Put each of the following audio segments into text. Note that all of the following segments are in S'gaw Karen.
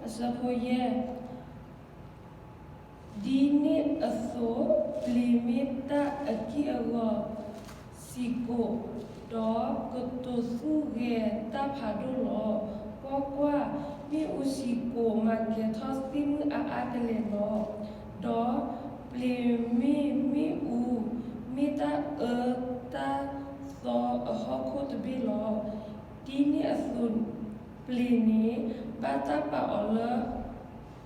အဆၢဖိယဲၢ်, ဒ်န့ၣ်အသိး ပျ့ၤမ့ၢ်တၢ်အကံၢ်အဂီၤစံၣ်ကိး, ဒီးကတိၤသူၣ်ဂဲၤတၢ်ဖးဒိၣ်လီၤ. ကွၢ်ကွၢ်, မ့ၣ်အူစံၣ်ကိးမၤကဲၤထီၣ်သ့ၣ်မုၢ်အါအါကလဲာ်လီၤ. ဒီးပျ့ၤမ့ၢ်မ့ၣ်အူ, မ့ၢ်တၢ်အၢတၢ်သီအဟီၣ်ခိၣ်တဘ့ၣ်လီၤ. ဒ်န့ၣ်အသိး ပျ့ၤန့ၣ် ဘၣ်တၢ်ပာ်အီၤလၢ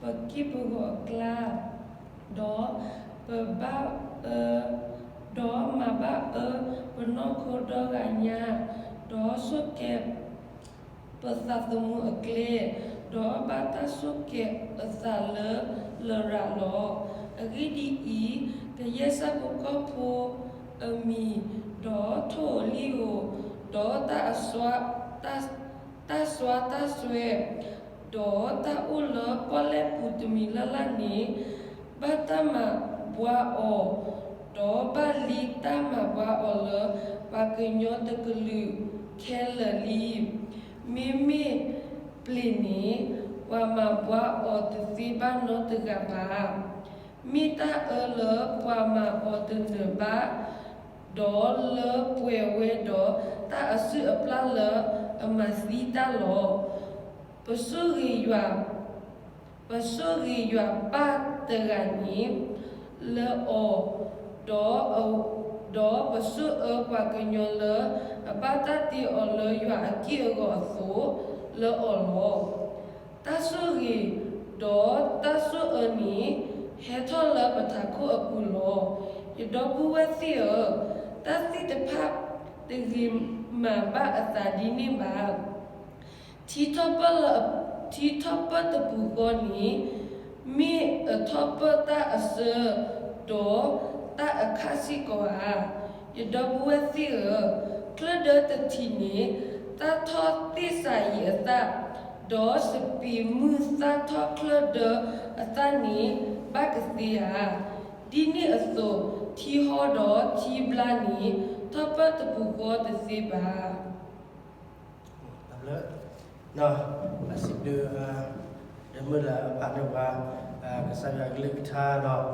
ပက့ၢ်ပဂီၤအကျါ, ဒီးပဘၣ်အၢ, ဒီးမၤဘၣ်အၢပနီၢ်ခိဒီဂၤညါ, ဒီးဆိၣ်ကဲၤပသးသမူအကျဲ, ဒီးဘၣ်တၢ်ဆိၣ်ကဲၤအသးလၢလရာ်လီၤ. အဂ့ၢ်ဒ်အံၤ, ကယဲၢ်ဆၣ်ဖိကီၢ်ဖိအမံၤ, ဒီးထိၣ်ဧိၤလံၣ်ဧိၤ, ဒီးတၢ်အစွါ, တၢ်စွါတၢ်စွဲ, ဒီးတၢ်အိၣ်လၢပီၣ်လဲၣ်ပူၤတမံၤလၢ်လၢ်န့ၣ်, ဘၣ်တၢ်မၤဘှါအီၤ, ဒီးဘၣ်လံတၢ်မၤဘှါအီၤလၢ ပှၤကညီတကလုာ်ခဲလၢာ်လံ. မ့မ့ၢ်ပျ့ၤန့ၣ် ပှၤမၤဘှါအီၤတသ့ဘၣ်နီတဂၤဘၣ်. မ့ၢ်တၢ်အၢလၢပှၤမၤအီၤတနၢၤဘၣ်, ဒီးလၢပှဲၤဝဲဒီးတၢ်အစုၣ်အပျၢ်လၢအမၤသံတၢ်လီၤ. ပဆိၣ်ဂ့ၤယွၤ, ပဆိၣ်ဂ့ၤယွၤပၢ်တဂၤန့ၣ် လၢအီၤ, ဒီး, ဒီးပဆိၣ်အၢပှၤကညီလၢအဘၣ်တၢ်တ့အီၤလၢယွၤအက့ၢ်အဂီၤအသိး လၢအီၤလီၤ. တၢ်ဆိၣ်ဂ့ၤ, ဒီးတၢ်ဆိၣ်အၢန့ၣ် ဟဲထီၣ်လၢပထးခိၣ်အပူၤလီၤ. ယဒီပုၢ်ဝဲၢ်သ့ၣ်ဧၢ, တၢ်သ့ၣ်တဖၣ်တဂ့ၤမၤဘၣ်အသးဒ်န့ၣ်ဘၣ်. ထံထီၣ်ပၢၢ်လၢ, ထံထီၣ်ပၢၢ်တပူၤဃီန့ၣ် မ့ၢ်အထီၣ်ပၢၢ်တၢ်အဆၢ, ဒီးတၢ်အခၣ်စ့ၢ်ကီးဧါ. ယဒီပုၢ်ဝဲၢ်သ့ၣ်ဧၢ, ချၢၣ်ဒၢတထံးန့ၣ် သၣ်ထီၣ်သ့ၣ်စၤယံၤအသၣ်, ဒီးစပံးမုၢ်သၣ်ထီၣ်ချၢၣ်ဒၢအသၣ်န့ၣ် ဘၣ်ကသ့ဧါ. ဒ်န့ၣ်အသိး ထံဟီဒီးထံဘျါန့ၣ် ထီၣ်ပၢၢ်တပူၤဃီတသ့ဘၣ်. လၢ, လၢစံးဘျုး, ဒီးမုၢ်လၢ်အဖးန့ၢ်ပှၤ ကစၢ်ယွၤအကလုၢ်ကထါဒီး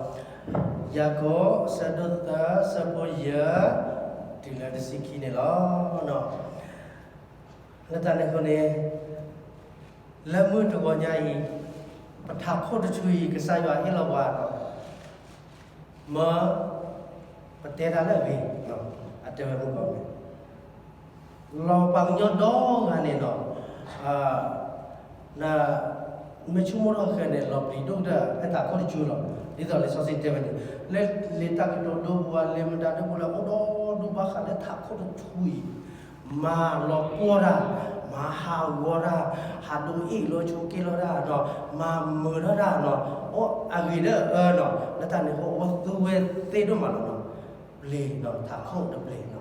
ယၤကိာ် အဆၢဒိၣ်သၢ အဆၢဖိယဲၢ် တုၤလၢတဆံခံန့ၣ်လီၤ. လၢတၢ်န့ၣ်အဃိန့ၣ် လၢမုၢ်တဂီၤညါအံၤ ပထးခိၣ်တဆူအံၤ ကစၢ်ယွၤဟ့ၣ်လီၤပှၤဒီး မၢ ပတဲတၢ်လၢအဂ့ၤ, အတဲဝဲမုၢ်ကီၢ်န့ၣ် လီၤပှၤကညီဒီဂၤန့ၣ်ဒီး မ့ၢ်ဆိကမိၣ်ထီၣ်ဃဲန့ၣ် လီၤပျံၤဒိၣ်ကတၢၢ်ဖဲထးခိၣ်တဆူလီၤ. ဒ်သိးလံာ်စီဆှံတဲဝဲန့ၣ် လၢလံာ်တၢ်ကတိၤဒိပူၤ လံာ်မတၤဒိပူၤလၢအိၣ်ဒီဒူၣ်ဘၣ်ဃးလၢထးခိၣ်တဆူအံၤ မၤလီၤပှီၢ်တၢ်, မၤဟးဂီၤတၢ်, ဟးဒိးအ့ၣ်လိာ်ဆိးက့လိာ်တၢ်ဒီး မၤမုာ်ထီၣ်တၢ်ဒီး အိၣ်အဂ့ၤဒၣ်အၢဒီး လၢတၢ်န့ၣ်အဃိ အဝဲသူဝဲသ့ဒိၣ်မးလီၤ. ပျ့ၤဒီးထးခိၣ်တပျ့ၤလီၤ.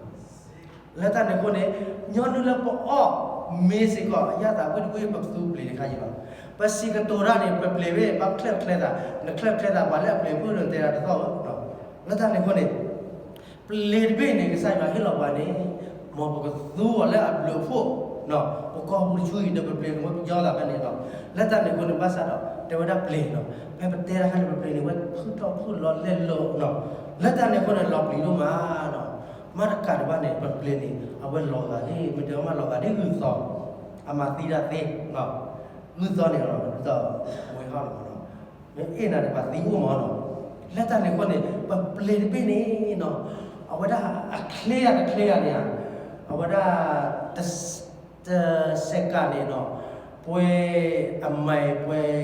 လၢတၢ်န့ၣ်အဃိန့ၣ် ညီနုၢ်လၢပအီၣ်မ့ၤစ့ၢ်ကီး အယၣ်သးဝံၣ်တဝံၣ် ပကသူပျ့ၤတခါအံၤလီၤ. ပစံးကတိၤတၢ်န့ၣ် ပပျ့ၤဝဲ ဘၣ်ချၢၣ်ချဲသး, နချၢၣ်ချဲသး ပှၤလၢအပျ့ၤဖုၣ်န့ၣ်တဲဒၣ်တသီၣ်ဧၢ. လၢတၢ်န့ၣ်အဃိန့ၣ် ပျ့ၤတဘ့ၣ်န့ၣ် ကစၢ်ယွၤဟ့ၣ်လီၤပှၤန့ၣ် မ်ပကသူအီၤလၢအဘျုးအဖှိၣ်, ပကီၢ်ပူၤတဆူအံၤဒီး ပပျ့ၤန့ၣ် ဝဲပယီသးဖဲန့ၣ်လီၤ. လၢတၢ်န့ၣ်အဃိန့ၣ် ဘၣ်ဆၣ်ဒီး တဲဝဲဒၣ်ပျ့ၤလီၤ. ဖဲပတဲတၢ်ခါန့ၣ် ပပျ့ၤန့ၣ် ဝဲဖုၣ်ထီၣ်ဖုၣ်လီၤလဲၣ်လီၤ. လၢတၢ်န့ၣ်အဃိန့ၣ် လီၤပျံၤဒိၣ်မးလီၤ. မ့ၢ်တကးဒံးဘၣ်န့ၣ် ပပျ့ၤန့ၣ် အဝဲလီၤဂာ်ဒ် မ့ၢ်တဲမ့ၢ်လီၤဂာ်ဒ်ဂုၢ်သီ, အမၤသံတၢ်သ့, ဂုၢ်သီန့ၣ်လီၤ. ဂုၢ်သီဝဲဟီၣ်လီၤ. မ့ၢ်အ့ၣ်နၤန့ၣ် ပှၤသံအိၣ်မးလီၤ. လၢတၢ်န့ၣ်အဃိန့ၣ် ပပျ့ၤတဘ့ၣ်န့ၣ် အဝဲဒၣ်အချ့ယၤတချ့ယၤန့ၣ်ဧါ, အဝဲဒၣ် တစဲးကၤန့ၣ်ဒီး ပှဲၤအမၤပှဲၤ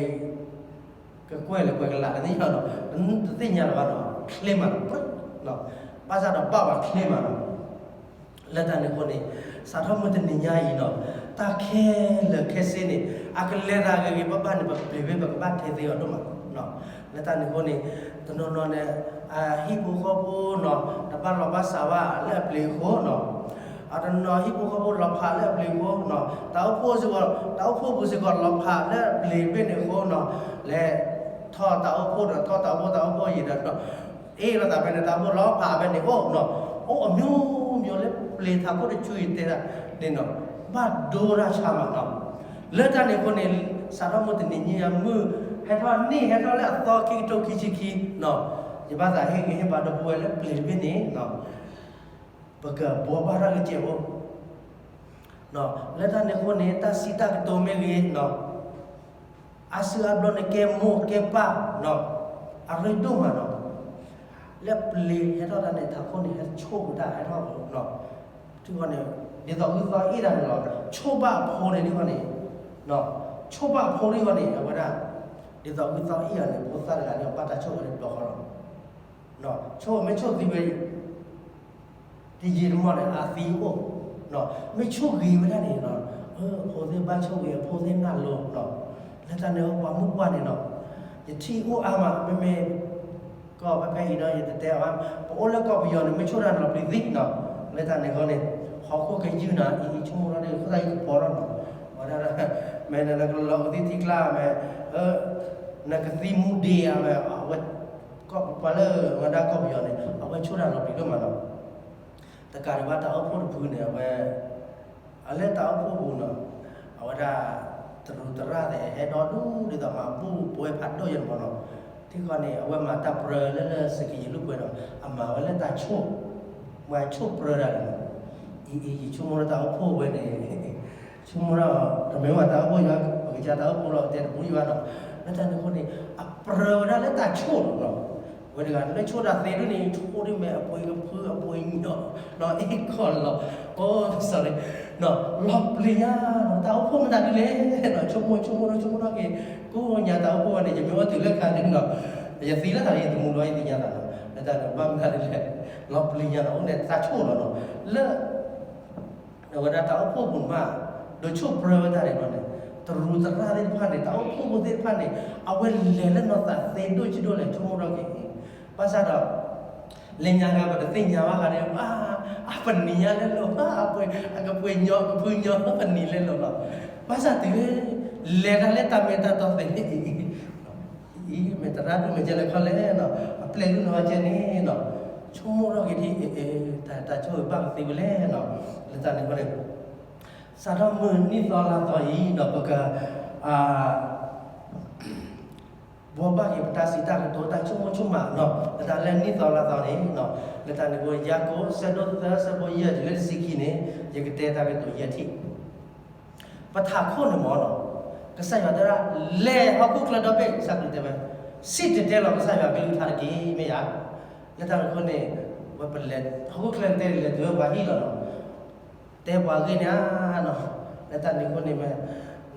ကကွဲၢ်လၢပှဲၤကလးတသ့ၣ်ညါလီၤ, တသ့ၣ်ညါလၢၤဘၣ်ဒီး ချ့မးလီၤ. ဘၣ်ဆၣ်ဒီးဘၣ်ပှၤချ့မးလီၤ. လၢတၢ်န့ၣ်အဃိန့ၣ် စးထီၣ်မုၢ်တနံၤညါအံၤဒီး တၢ်ခဲလၢာ်ခဲဆ့န့ၣ် အကလဲၤသးဂ့ၤဂ့ၤဘၣ်ဘၣ်န့ၣ် ပပျ့ၤဘ့ၣ် ပကဘၣ်ထဲသ့အီၤဒိၣ်မး. လၢတၢ်န့ၣ်အဃိန့ၣ် တနီၤနီၤန့ၣ် ဟံၣ်ဖိဃီဖိနီၤ တဘၣ်လီၤဘၣ်စးဘၣ်လၢအပျ့ၤအဃိနီၤ, အတနီၤဟံၣ်ဖိဃီဖိလီၤဖးလၢအပျ့ၤအဃိနီၤ, တၢ်အိၣ်ဖှိၣ်စ့ၢ်ကီး တၢ်အိၣ်ဖှိၣ်ပူၤစ့ၢ်ကီးလီၤဖးလၢအပျ့ၤတဘ့ၣ်န့ၣ်အဃိနီၤ, လဲၤထီၣ်တၢ်အိၣ်ဖှိၣ်ဒီး ထီၣ်တၢ်အိၣ်ဖှိၣ် တၢ်အိၣ်ဖှိၣ်အံၤဒီး အ့ၣ်လိာ်သးဖဲန့ၣ် တၢ်အိၣ်ဖှိၣ်လီၤဖးဖဲန့ၣ်အိၣ်နီၤ, အိၣ်အမျိုးမျိုးလၢပျ့ၤထးခိၣ်တဆူအံၤတဲဒၣ်န့ၣ်နီၤ, ဘၣ်ဒိတၢ်ဆါမးနီၤ. လၢတၢ်န့ၣ်အဃိန့ၣ်, စးထီၣ်မုၢ်တနံၤညါမုၢ် ဟဲထီၣ်နံၣ်ဟဲထီၣ်လၢအသီခံကထိခံဆံခံ, ယဘၣ်သးဟ့ၣ်ဂံၢ်ဟ့ၣ်ဘါဒီပုၢ်ဝဲၢ်လၢပျ့ၤတဘ့ၣ်န့ၣ်, ပကဘှီဘၣ်ထီၣ်ကစဲးဖိ, လၢတၢ်န့ၣ်အဃိန့ၣ် တၢ်စံးတၢ်ကတိၤမ့ၢ်ဂ့ၤ, အါစုအါဘျီန့ၣ်ကဲမိၢ်ကဲပၢ်, အရ့ဒိၣ်မးနီၤ, လၢပျ့ၤဟဲထီၣ်တၢ်န့ၣ် ထးခိၣ်န့ၣ် ဟဲဆိၣ်ကဒါဟဲထီၣ်, ထံဃီန့ၣ် ဒ်သိးဂုၢ်သီအ့ၣ်တၢ်န့ၣ်လီၤ, ဆိၣ်ဘၣ်အဖိန့ၣ် ထံဃီန့ၣ်, ဆိၣ်ဘၣ်အဖိထံဃီန့ၣ် အဝဲဒၣ်, ဒ်သိးဂုၢ်သီအ့ၣ်တၢ်န့ၣ် ဖိသၣ်တဂၤန့ၣ် အဘၣ်တၢ်ဆိၣ်ဝဲဒၣ်တဘျီဃီလီၤ, ဆိၣ်မ့ၢ်ဆိၣ်သံဝဲ တယံာ်တမီၢ်န့ၣ် အသံအိၣ်, မ့ၢ်ဆိၣ်ဂ့ၤဝဲဒၣ်န့ၣ်, အဖိသ့ၣ်ဘၣ်ဆိၣ်ဂ့ၤ အဖိသ့ၣ်နၢ်လိၤ, လၢတၢ်န့ၣ်ပှၤမုၣ်ပှၢ်န့ၣ်နီၤ, ယထံၣ်အိၣ်အါမး မ့မ့ၢ် ကီၢ်ဖဲဖဲအံၤဒီး ယတတဲအီၤဘၣ်, ပအိၣ်လၢကီၢ်ပယီၤန့ၣ် မ့ၢ်ဆိၣ်တၢ်န့ၣ်လီၤပျံၤသံနီၤ, လၢတၢ်န့ၣ်အဃိန့ၣ်, ဟီၣ်ခိၣ်ကယုၢ်နၤ အံၤအံၤဆိကမိၣ်ထီၣ်ဒ်အဃိသတးယကဖီထီၣ်နီၤ, ဝဲဒၣ်, မ့ၢ်နကလီၤကသံၣ်ထံကျါမ့ၢ်, နကသံမူဒ့ဧါမ့ၢ်, အဝဲ, ကီၢ်ပှၤလၢဝဲဒၣ်ကီၢ်ပယီၤန့ၣ် အဝဲဆိၣ်တၢ်လီၤပျံၤဒိၣ်မးနီၤ, တကးဒံးဘၣ်တၢ်အိၣ်ဖှိၣ်တဖုန့ၣ် အဝဲ, အလၢတၢ်အိၣ်ဖှိၣ်ပူၤနီၤ, အဝဲဒၣ်, တရူးသရၣ်သ့ၣ် ဟဲဒီဒူၣ်ဒ်သိးမၤဘူၣ်ပဝဲဖးဒိၣ်ယဲၢ်မးနီၤ, ထံဃီန့ၣ် အဝဲမၤတၢ်ပြၢလၢလၢစကယံၤလူၢ်ပှဲၤနီၤ အမၤဝဲလၢတၢ်ဆိၣ်, မၤဆိၣ်ပြၢတၢ်န့ၣ်, အံၤအံၤယဆိကမိၣ်လၢတၢ်အိၣ်ဖှိၣ်ဝဲန့ၣ်, ဆိကမိၣ်လၢ, တမ့ၢ်ဝဲတၢ်အိၣ်ဖှိၣ်ယွၤ, ပကစၢ်တၢ်အိၣ်ဖှိၣ်လီၤ တဲတပူၤယွၤနီၤ, လၢတၢ်န့ၣ်အဃိန့ၣ်, အပြၢဝဲဒၣ်လၢတၢ်ဆိၣ်လီၤနီၤ, ဝဲတဂၤလၢဆိၣ်တၢ်သ့ဒိၣ်န့ၣ် ဆိၣ်ဒ်မ့ၢ်အပှ့ၤကဖုအပှ့ၤညီ, အ့ၣ်ကီၢ်လီၤ, အိၣ်, လီၤပျံၤညါ, တၢ်အိၣ်ဖှိၣ်မတၤဒ်လဲၣ်နီၤ ဆိကမိၣ်ဆိကမိၣ်နီၤဆိကမိၣ်နီၤက့ၤ, ကိးညါတၢ်အိၣ်ဖှိၣ်ဝဲန့ၣ် ယမ့ၢ်အိၣ်တုၤလၢခါန့ၣ်နီၤ, ယသံလၢတၢ်လၢယတမူဒီးယသ့ၣ်ညါသးနီၤ, လၢတၢ်န့ၣ်ဘၣ်မတၤဒ်လဲၣ်, လီၤပျံၤညါနီၤ အိၣ်န့ၣ်တၢ်ဆိၣ်လီၤနီၤ, လၢ အဝဲဒၣ်တၢ်အိၣ်ဖှိၣ်ပူၤမး, ဒိးဆိၣ်ပြၢဝဲတၢ်န့ၣ်ဘၣ်န့ၣ်, တရူးသရၣ်သ့ၣ်တဖၣ်န့ၣ် တၢ်အိၣ်ဖှိၣ်ဖိသ့ၣ်တဖၣ်န့ၣ်, အဝဲလဲၤလၢနီၢ်သးသ့ဒိၣ်ဆံးဒိၣ်လဲၣ်ဆိကမိၣ်ထီၣ်က့ၤ, ဘၣ်ဆၣ်ဒီး, လၢညါခါပတသ့ၣ်ညါဘၣ်ဃးဒီး, အပနံၤညါလဲလိာ်, အကပှ့ၤညီကဖုညီပနံၤလဲလိာ်လီၤ, ဘၣ်ဆၣ်တုၤ, လဲၤတၢ်လၢတၢ်မ့ၢ်တၢ်တီသ့ၣ်န့ၣ် အံၤ မ့ၢ်သရၣ်ဒိၣ်မ့ၢ်ကဲလဲၣ်ခီလဲၣ်နီၤ, အပျဲၢ်ဒိၣ်နီၤကဲန့ၣ်နီၤ, ဆိကမိၣ်ထီၣ်က့ၤဒ်အံၤ, တၢ်ဆိၣ်ဂ့ၤဘၣ်ကသ့ဝဲလဲၣ်နီၤ, လၢတၢ်န့ၣ်အဃိန့ၣ်, စးထီၣ်မုၢ်နံၣ်သီလါသီအံၤနီၤ ပက ဘှီဘၣ်က့ၤပတၢ်စံးတၢ်ကတိၤတၢ်ဆိကမိၣ်ဆိကမးနီၤ လၢတၢ်လၢနံၣ်သီလါသီန့ၣ်, လၢတၢ်န့ၣ်အဃိ ယၤကိာ်အဆၢဒိၣ်သၢဆၢဖိယဲၢ်တုၤလၢတဆံခံန့ၣ်, ယကတဲတၢ်ကတိၤယဲၢ်ထံၣ် ပထးခိၣ်န့ၣ်မ့ၢ်နီၤ, ကစၢ်ယွၤတဲဒၣ်, လဲၤဟီၣ်ခိၣ်ချၢဒီဘ့ၣ် ကစၢ်ခရံာ်တဲဝဲ, စံၣ်တဲၤတဲလီၤကစၢ်ယွၤကလုၢ်ကထါတက့ၢ် မ့ၢ်ဧါ, လၢတၢ်န့ၣ်အဃိန့ၣ်, ဝဲပလဲၤဟီၣ်ခိၣ်ချၢန့ၣ်တဲလဲၤတုၤဝဲပှၤဟံၣ်လီၤနီၤ, တဲပှၤဂ့ၢ်န့ၣ်ဧါနီၤ, လၢတၢ်န့ၣ်အဃိန့ၣ်မ့ၢ်,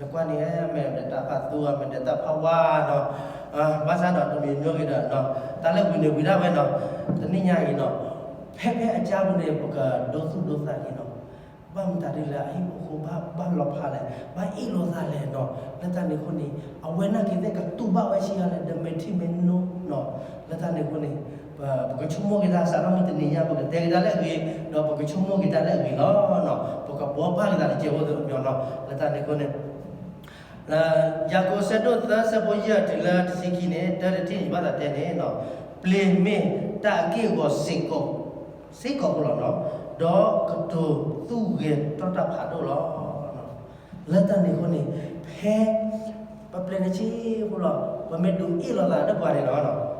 နကွၢ်န့ၣ်မ့ၢ်ဒီးတၢ်ဖးသူဧါ မ့ၢ်ဒီးတၢ်ဖးဝါနီၤ, ဘၣ်ဆၣ်ဒီးတမံၤမ့ၢ်ဂ့ၤဒီး, တၢ်လၢဝံၤန့ၣ်ဝံၤဒၣ်ဝဲနီၤ, တနံၣ်ညါအံၤနီၤ, ဖဲဖဲအကါပူၤန့ၣ် ပကဒိသူၣ်ဒိသးက့ၤနီၤ, ဘၣ်မတၤဒ်လဲၣ် အဟံၣ်ဖိဃီဖိဘၣ်လီၤဖးလဲၣ် ဘၣ်အ့ၣ်လိာ်သးလဲၣ်နီၤ, လၢတၢ်န့ၣ်အဃိန့ၣ်, အဝဲနာ်က့ၤသ့ၣ်ကတူၢ်ဘၣ်ဝဲဆံးအါလဲၣ် ဒီးမဲာ်ထံမဲာ်နိနီၤ, လၢတၢ်န့ၣ်အဃိန့ၣ်, ပကဆိကမိၣ်က့ၤတၢ်စးထီၣ်မုၢ်တနံၤညါ ပကတဲက့ၤတၢ်လၢအဂ့ၤ, ဒီးပကဆိကမိၣ်က့ၤတၢ်လၢအဂ့ၤလီၤနီၤ, ပကဘှီဘၣ်က့ၤတၢ်တကဲးဖိသ့ၣ်တဖၣ်နီၤ, လၢတၢ်န့ၣ်အဃိန့ၣ် ယၤကိာ်ဆၢဒိၣ်သၢဆၢဖိယဲၢ်တုၤလၢတဆံခံန့ၣ် တၢ်တထံၣ်န့ၣ်ဘၣ်သးတဲန့ၣ်, ပျ့ၤမ့ၢ်တၢ်အက့ၢ်အဂီၤစ့ၢ်ကီး, စ့ၢ်ကီးဖိလီၤနီၤ, ဒီးကတိၤသူၣ်ဂဲၤထီၣ်တၢ်ဖးဒိၣ်လီၤ. လၢတၢ်န့ၣ်အဃိန့ၣ်, ဖဲ, ပပျ့ၤန့ၣ်ဆံးဖိလီၤ, ပမ့ၢ်ဒုးအ့ၣ်လိာ်သးလၢပှၤန့ၣ်လီၤ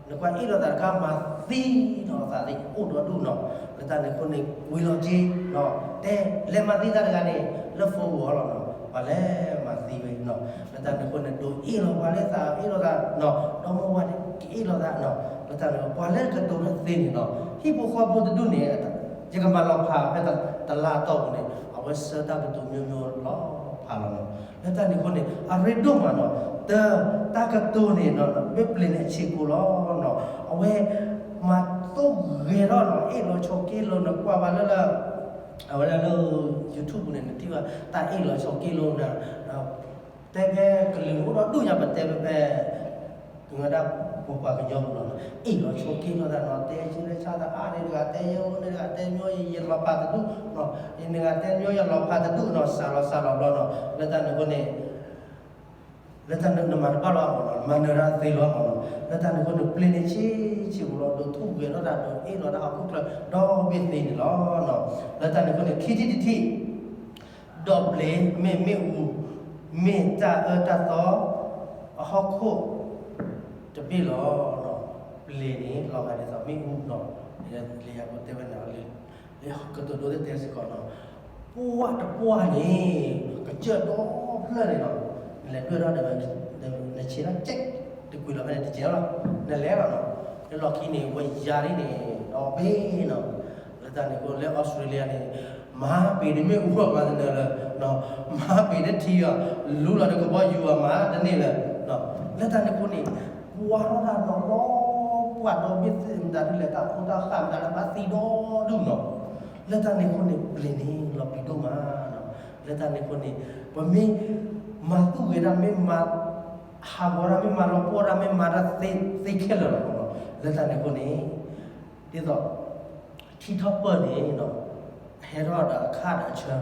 နကွၢ်အ့ၣ်လိာ်သးတခါမၤသံနီၤသးသ့ၣ်အိၣ်ဒီဒူၣ်နီၤ, လၢတၢ်န့ၣ်အဃိန့ၣ် ဝံၤလီၤက့ၤ, တဲလဲၤမၤသံတၢ်တဂၤန့ၣ် လၢဖိဂီၢ်လီၤနီၤ, ပှၤလဲၤမၤသံဝဲနီၤ, လၢတၢ်န့ၣ်အဃိန့ၣ် ဒိးအ့ၣ်လိာ်ပှၤလၢသးအ့ၣ်လိာ်သးနီၤ, ဒီမါဝၤန့ၣ် ကအ့ၣ်လိာ်သးနီၤ, လၢတၢ်န့ၣ် ပှၤလၢကတိၤတၢ်သ့န့ၣ်နီၤ, ဟံၣ်ဖိဃီဖိတဒူၣ်န့ၣ်, ယကမၤလီၤဖးဖဲတလါတီၢ်ပူၤန့ၣ် အဝဲဆှၢတၢ်ကတိၤမျိုးမျိုးလီၤဖးလီၤနီၤ, လၢတၢ်န့ၣ်အဃိန့ၣ် အရ့ဒိၣ်မးနီၤ, တၢ်, တၢ်ကတိၤန့ၣ်နီၤ မ့ၢ်ပျ့ၤန့ၣ်အဆံးကိာ်လီၤနီၤ, အဝဲ, မၤသူၣ်ဂဲၤထီၣ်နီၤ အ့ၣ်လိာ်ဆိးက့လိာ် နကွၢ်ဘၣ်လၢလၢ, အဝဲဒၣ်လၢ, YouTube ပူၤန့ၣ် နထံၣ်ဘၣ် တၢ်အ့ၣ်လိာ်ဆိးက့လိာ်နီၤ, တဲဖဲကလုာ်အိၣ်ဒီဒူၣ်ညါ ပတဲဖဲဖဲ ကဝဲဒၣ်ပပှၤကညီပူၤလီၤနီၤ, အ့ၣ်လိာ်ဆိးက့လိာ်သးနီၤ, တဲဆူလဲဆါသးအါန့ၣ်တဂၤ တဲယဲအိၣ်န့ၣ်တဂၤ တဲမ့ၢ်ယလီၤဖးတဒူၣ်နီၤ, ယန့ၣ်တဂၤတဲမ့ၢ်ယလီၤဖးတဒူၣ်နီၤ စးလီၤစးလီၤဘျီနီၤ, လၢတၢ်န့ၣ်အဃိန့ၣ် လၢတၢ်န့ၣ်နမၤတဘၣ်လီၤအမၢ်နီၤ, မၤနၢၤတၢ်သ့လီၤအမၢ်နီၤ, လၢတၢ်န့ၣ်အဃိန့ၣ် ပျ့ၤန့ၣ်ဆံးဆံးဖိလီၤ ဒိးထူၣ်ဂဲၤထီၣ်တၢ်ဒိးအ့ၣ်လိာ်တၢ်ဟီၣ်ခိၣ်ချၢ ဒီဘ့ၣ်သ့န့ၣ်လီၤနီၤ, လၢတၢ်န့ၣ်အဃိန့ၣ် ခံထံၣ်တထံၣ် ဒီးပျ့ၤမ့ၢ်မ့ၣ်အူ, ပ မ့ၢ်တၢ်အၢတၢ်သီအဟီၣ်ခိၣ်တဘ့ၣ်လီၤ. ပျ့ၤန့ၣ်လီၤဂာ်ဒ်သိးမ့ၣ်အူနီၤ, လံာ်ယၤကိာ်တဲဝဲန့ၣ်လံ, လံာ်ကတိၤဒိသ့ၣ်တဲစ့ၢ်ကီးနီၤ, ပှၢ်တပှၢ်န့ၣ် ကစၢၢ်ဒီဖျၢၣ်န့ၣ်လီၤ, နလဲၤဒွဲၣ်ထီၣ်ဒီး နဆ့ထီၣ်ကဲးတကွံာ်လီၤဖဲန့ၣ်တကဲးလီၤ, နလဲၤလီၤနီၤ, လၢလီၢ်ခံန့ၣ် ဝဲယၤဒ်န့ၣ် ဒီဘ့ၣ်နီၤ, လၢတၢ်န့ၣ်အဃိလၢအီစထြ့လယါန့ၣ် မၤပ့ၤတမ့ၣ်အူအီၤမၤတနၢၤလၢၤ, မၤပ့ၤတထံအီၤ လူလီၤဒီးကဘီယူၤအီၤမၤတန့ၢ်လၢၤ, လၢတၢ်န့ၣ်အဃိန့ၣ် ပှၢ်ထီၣ်တၢ်နီၤလီၤ, ပှၢ်ဒီဘ့ၣ်သ့ၣ်မတၤဒ်လဲၣ် တၢ်ဖိတၢ်ဃၢ်မတၤလၢဘၣ်သံဒီဒူၣ်နီၤ, လၢတၢ်န့ၣ်အဃိန့ၣ် ပျ့ၤန့ၣ်လီၤပျံၤဒိၣ်မးနီၤ, လၢတၢ်န့ၣ်အဃိန့ၣ် ပမ့ၢ်မၤသူၣ်ဂဲၤတၢ် မ့ၢ်မၤ ဟးဂီၤတၢ် မ့ၢ်မၤလီၤပှီၢ်တၢ်မ့ၢ်မၤတၢ်သ့ခဲလၢာ်လီၤနီၤ, လၢတၢ်န့ၣ်အဃိန့ၣ် ဒ်သိး ထံထီၣ်ပၢၢ်န့ၣ်နီၤ ဟဲထီၣ်ဒီးအခၣ်ဒီးအဆၢ,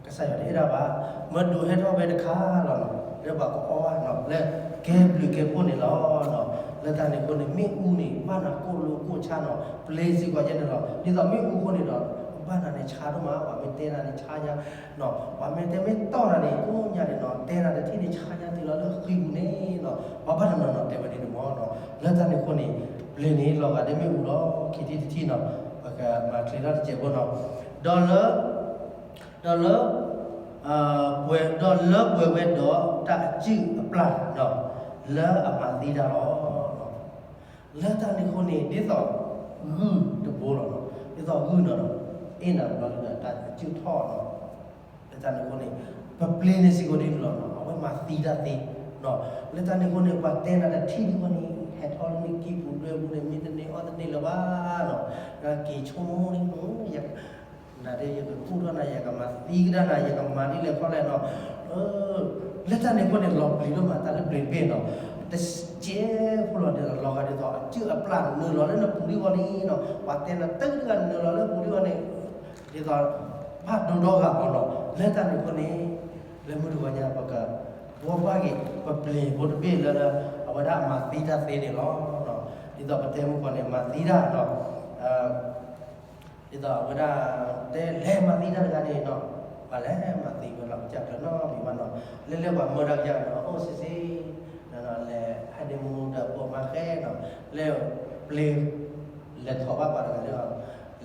ကစၢ်ယွၤတအဲၣ်ဒၣ်ဘၣ်, မၢဒိးဟဲထီၣ်ဝဲတခါလီၤနီၤ လၢပှၤကအီၣ်ဘၣ်နီၤ လၢကဲဘျုးကဲဖှိၣ်န့ၣ်လီၤနီၤ, လၢတၢ်န့ၣ်အဃိန့ၣ် မ့ၣ်အူန့ၣ် ဘၣ်နၤကိၣ်လိကိၣ်ဆါနီၤ ပျ့ၤစ့ၢ်ကီးယဲန့ၣ်လီၤ, ဒ်သိးမ့ၣ်အူအဃိန့ၣ်ဒီး ဘၣ်နၤန့ၣ်ဆါဒိၣ်မး ပှၤမ့ၢ်တဲနၤန့ၣ်ဆါညါ ပှၤမ့ၢ်တဲမ့ၢ်တီၢ်နၤန့ၣ် ကိးညါန့ၣ်နီၤ တဲနၤတထံၣ်န့ၣ်ဆါညါတုၤလီၤလၢဃံပူၤန့ၣ်နီၤ ပှၤဘၣ်တနီၤနီၤတဲဝဲဒ်န့ၣ်မးနီၤ, လၢတၢ်န့ၣ်အဃိန့ၣ် ပျ့ၤန့ၣ်လီၤဂာ်ဒ်မ့ၣ်အူလီၤ ခံထံၣ်တထံၣ်နီၤ, ပကမၤချ့ထီၣ်တစဲးဖိနီၤ, ဒီးလၢ ဒီးလၢ ပှဲၤ ဒီးလၢပှဲၤဝဲဒီးတၢ်အစုၣ်အပျၢ်နီၤ လၢအမၤသံတၢ်လီၤ. လၢတၢ်န့ၣ်အဃိန့ၣ် ဒ်သိးဂုၢ်တဘိလီၤနီၤ, ဒ်သိးဂုၢ်နီၤနီၤ အ့ၣ်နၤဘျီဒီးတၢ်စုၣ်ထီၣ်နီၤ, လၢတၢ်န့ၣ်အဃိန့ၣ် ပပျ့ၤန့ၣ်စ့ၢ်ကီးဒ်န့ၣ်လီၤနီၤ အဝဲမၤသံတၢ်သ့နီၤ, လၢတၢ်န့ၣ်အဃိန့ၣ် ပှၤတဲနၤတထံၣ်ဒ်ဝဲန့ၣ် ဟဲထီၣ်လၢန့ၣ်ကံၢ်ပူၤဒွဲပူၤန့ၣ် မ့ၢ်တန့ၢ်အီၣ်တန့ၢ်လၢၤဘၣ်နီၤ, က့ၤဆိကမိၣ်န့ၣ် နၤဒ်ယကကူၣ်ထီၣ်နၤ ယကမၤသံကဒါနၤ ယကမၤဒ်လဲၣ်ခီလဲၣ်နီၤ, လၢတၢ်န့ၣ်အဃိန့ၣ် လီၤပျံၤဒိၣ်မးတၢ်လၢပျ့ၤတဘ့ၣ်နီၤ, တစဲးဖိလီၤန့ၣ် လီၤဂာ်ဒ်သိးအစုၣ်အပျၢ်နုာ်လီၤလၢနပူၤဒ်ဝဲန့ၣ်နီၤ, ပှၤတဲနၤတၢ်တဂၤနုာ်လီၤလၢပူၤဒ်ဝဲန့ၣ် ဒ်သိး ဘၣ်ဒိဒီဂၤအီၤနီၤ, လၢတၢ်န့ၣ်အဃိန့ၣ် လၢမုၢ်တဂီၤညါ ပကဘှီဘၣ်က့ၤ ပပျ့ၤဖိတဘ့ၣ်လၢ အဝဲဒၣ်မၤသံတၢ်သ့န့ၣ်လီၤ. ဒ်သိးပတဲမုၢ်ကီၢ်န့ၣ် မၤသံတၢ်နီၤ, ဒ်သိးအဝဲဒၣ် တဲလဲၤမၤသံတၢ်တဂၤန့ၣ်နီၤ, ပှၤလဲၤမၤသံဝဲလီၤ ကစၢ်ကျၢၤနီတမံၤဘၣ်နီၤ, လၢလၢပှၤမၢတၢ်ကစၢ်နီၤ အိၣ်စ့စ့ လဲၤဟဲဒ့မူဒီးပိာ်မၤဃဲနီၤ, လၢပျ့ၤ လဲၤထီၣ်ဘၣ်ပှၤတဂၤလၢ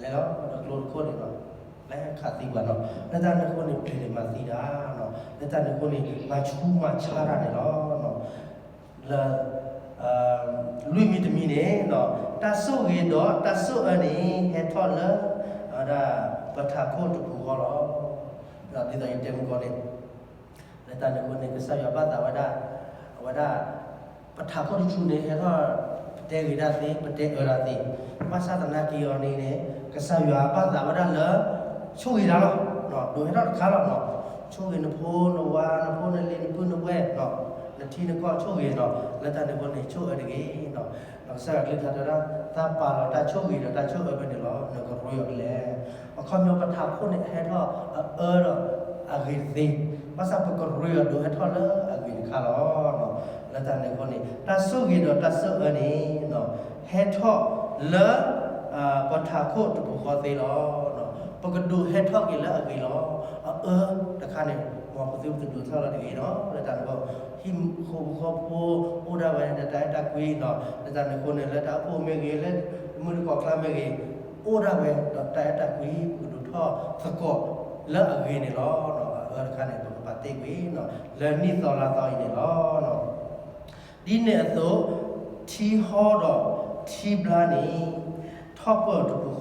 လဲၤလီၤဒီးကျိတခိၣ်န့ၣ်နီၤ, လဲၤခးသံပှၤနီၤ, လၢတၢ်န့ၣ်အဃိန့ၣ် ပျ့ၤန့ၣ်မၤသံတၢ်နီၤ, လၢတၢ်န့ၣ်အဃိန့ၣ် မၤဆူးမၤဆါတၢ်န့ၣ်လီၤ. လၢ လွံၢ်မံၤတမံၤန့ၣ်နီၤ, တၢ်ဆိၣ်ဂ့ၤဒီးတၢ်ဆိၣ်အၢန့ၣ် ဟဲထီၣ်လၢ အဝဲဒၣ် ပထးခိၣ်တပူၤဃီလီၤ. ဒ်သိးယတဲမုၢ်ကီၢ်န့ၣ် လၢတၢ်န့ၣ်အဃိန့ၣ် ကစၢ်ယွၤဘၣ်သးဝဲဒၣ် အဝဲဒၣ် ပထးခိၣ်တဆူန့ၣ် ဟဲထီၣ် ပတဲဂ့ၤတၢ်သ့ ပတဲအၢတၢ်သ့, ဘၣ်ဆၣ်သနာ်က့အီၤန့ၣ်န့ၣ် ကစၢ်ယွၤဘၣ်သးဝဲဒၣ်လၢ ဆိၣ်ဂ့ၤတၢ်လီၤ. ဒိးဟဲထီၣ်တခါလီၤနီၤ, ဆိၣ်ဂ့ၤနဖိနဝၤ နဖိနလံၤ နပုၢ်နဝဲၢ်နီၤ, နထံနကီၢ်ဆိၣ်ဂ့ၤနီၤ, လၢတၢ်န့ၣ်အဃိန့ၣ် ဆိၣ်အၢတဂ့ၤနီၤ, ဒီးကစၢ်ယွၤကလုၢ်ကထါတဲဝဲဒၣ် သးပာ်လီၤတၢ်ဆိၣ်ဂ့ၤဒီးတၢ်ဆိၣ်အၢဖဲန့ၣ်လီၤ, နကရ့အီၤဖဲလဲၣ်. အခီပညီပထးခိၣ်န့ၣ် ဟဲထီၣ်အအၢဒီးအဂ့ၤတသ့, ဘၣ်ဆၣ်ပကရ့အီၤဒိးဟဲထီၣ်လၢအဂ့ၤတခါလီၤ. လၢတၢ်န့ၣ်အဃိန့ၣ် တၢ်ဆိၣ်ဂ့ၤဒီးတၢ်ဆိၣ်အၢန့ၣ် ဟဲထီၣ်လၢ ပထးခိၣ်တပူၤဃီသ့လီၤ. ပကဒိးဟဲထီၣ်က့ၤလၢအဂ့ၤလီၤ. အအၢတခါန့ၣ် မ်ပသုတဒိးထီၣ်လၢတဂ့ၤနီၤ, လၢတၢ်န့ၣ်အဃိ ဟံၣ်ဖိဃီဖိ အိၣ်ဒၣ်ဝဲဒီးတၢ်အဲၣ်တၢ်ကွံနီၤ, လၢတၢ်န့ၣ်အဃိန့ၣ် လၢတၢ်အိၣ်ဖှိၣ်မ့ၢ်ဂ့ၤ လၢမုၢ်တကိးကျါမ့ၢ်ဂ့ၤ အိၣ်ဒၣ်ဝဲဒီးတၢ်အဲၣ်တၢ်ကွံ ပကဒိးထီၣ်သကိးလၢအဂ့ၤန့ၣ်လီၤ. အအၢတခါန့ၣ် ပကပာ်တ့ၢ်ကွံာ်နီၤ လၢနံၣ်သီလါသီအံၤန့ၣ်လီၤ. ဒ်န့ၣ်အသိး ထံဟီဒီးထံဘျါန့ၣ် ထီၣ်ပၢၢ်တပူၤ